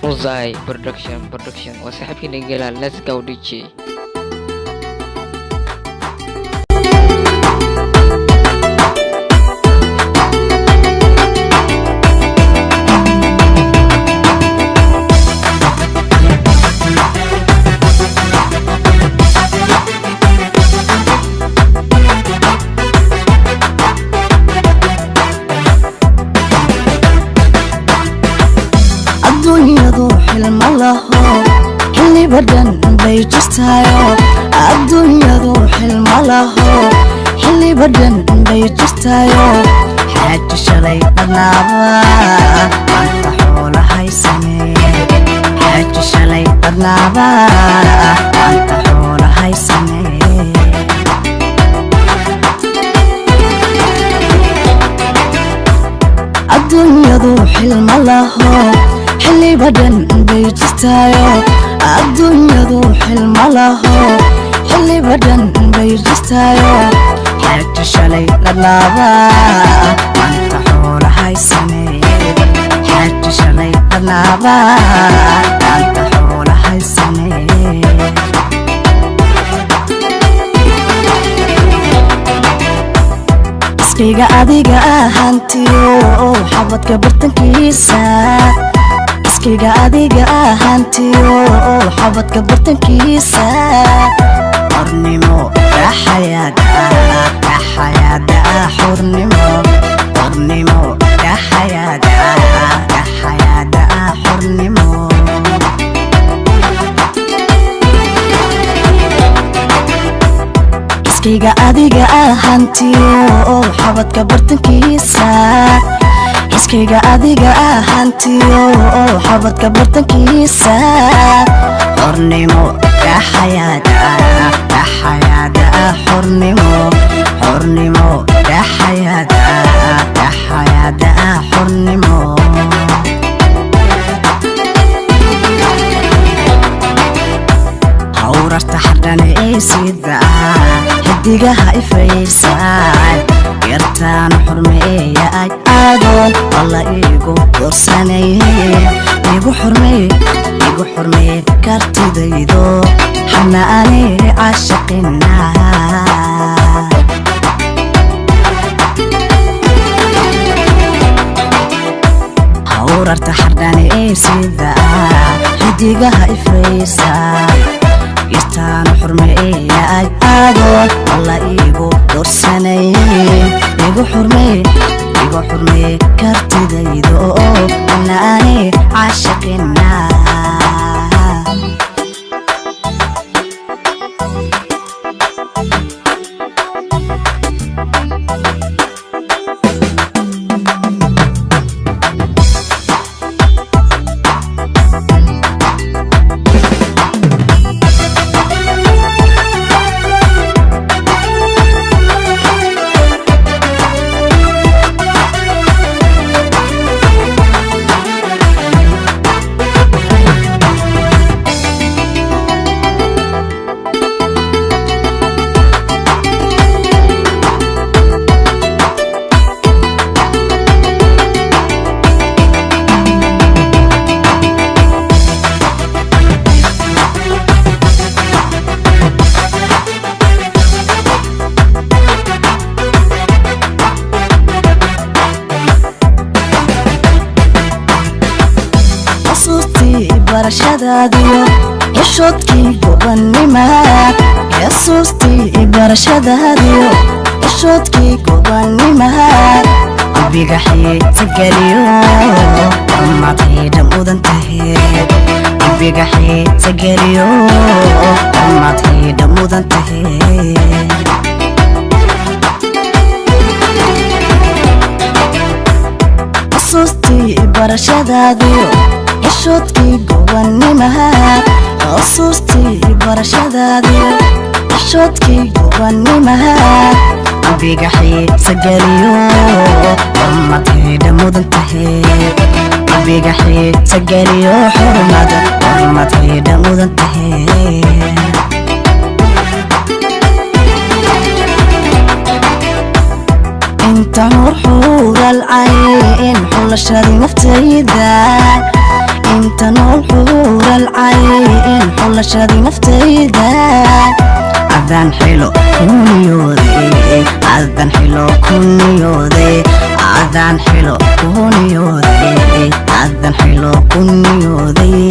Muzai Production. Waa saaxiibkiina Gela. Let's go, DJ. Adduunyadu xilma laho, xilliba dhan bay jirtaayo. Adduunyadu xilma laho, xilliba dhan bay jirtaayo. Xaaji shalay badnaaba maanta xoolahay samee. Xaaji shalay badnaaba maanta xoolahay samee. Adduunyadu xilma laho, xilliba dhan bay jirtaayo. Adduunyadu xilma laho, xilliba dhan bay jirtaayo. Xaaji shalay ladnaaba maanta xoolahay samee. Xaaji shalay ladnaaba maanta xoolahay samee. Iskayga adiga ahantiyo xabadka bartankiisa. Iskayga adiga ahantiyo xabadka bartankiisa. Xornimo kaxayaada, kaxayaada. Xornimo, xornimo kaxayaada, kaxayaada. Xornimo. Iskayga adiga ahantiyo xabadka bartankiisa. Iskayga adiga ahantiyo xabadka bartankiisa. Xornimo kaxayaada, kaxayaada. Xornimo, xornimo kaxayaada, kaxayaada. Xornimo. Hawrarta xardhane ee sida xidigaha ifaysan, yartaan xurmeeya ay aadoon alla iigu doorsanay. Igu xurmee, igu xurmee kartidaydo xana ani caashaqina. Hawrarta xardhane ee sida xidigaha ifaysan, yartaan xurmeeya ay aadoon alla iigu doorsanay. Igu xurmee, igu xurmee kartidaydo ana ani caashaqina. Xusuustii barashadaadiyo xishoodkii gobannima. Xusuustii barashadaadiyo xishoodkii gobannima. Qalbiga xiisageliyo dhammaadxiidha mudan tahe. Qalbiga xiisageliyo dhammaadxiidha mudan tahe. Xusuustii barashadaadiyo xishoodkii gobannima. Xusuustii barashadaadiyo xishoodkii gobannima. Qalbiga xiisageliyo xurmadxiidha mudan tahe. Qalbiga xiisageliyo xurmada, xurmadxiidha mudan tahe. Inta nuur xuural cayn xulashadii naftayda. Inta nool Xulashadii naftayda, adaan xilo kuniyooday, adaan xilo kuniyooday, adaan xilo kuniyooday, adaan xilo kuniyooday.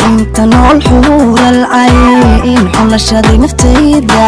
Inta nool xuural cayn, xulashadii naftayda.